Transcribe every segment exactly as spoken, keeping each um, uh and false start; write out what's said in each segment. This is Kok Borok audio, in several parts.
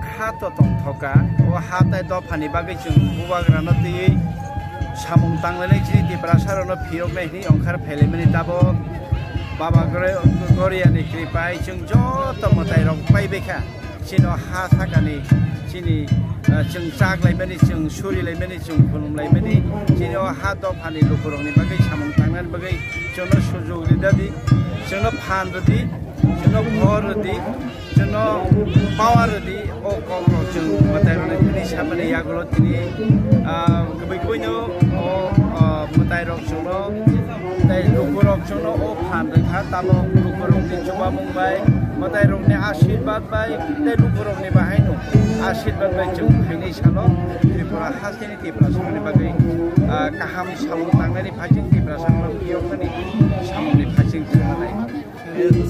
Ha to tongthoka, o ha tai dophani bagwi chwng bubagrano twiwi samung tanglainai chini Tiprasarokno phiyoknai hwnwi ongkhar phailaimani tabok Baba Gori-, Goriani kripai chwng joto mwtairok paibaikha. Chini o ha sakani chini, ah, chwng chaklaimani, chwng surilaimani, chwng khulumlaimani, chini o ha dophani lukurokni bagwi samung tangnani bagwi chwngno sujug ridadi, chwngno phan rwdi, chwngno bhor rwdi, chwngno power rwdi, o kokrok chwng mwtairokni thani samani yagulo tini, ah, kubui kubuino o, ah, mwtairok chwngno tei lukurok chwngno o phan rwkha, tabok lukurokni chubamung bai, mwtairokni asirwad bai, tei lukurokni bahaino asirwad bai chwng phainai salo Tripura hasteni Tiprasarokni bagwi, ah, kaham samung tangnani phaising Tiprasarokno phiyoknani samungni phaising thwngmani.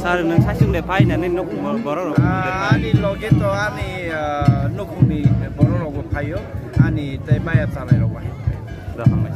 Sir, nwng saichung de phainani nuk borok rok? Ah, ani loge to ani, ah, nukhungni borok rokbo phaio, ani tei maya chalairokbo hai. Da, hambai.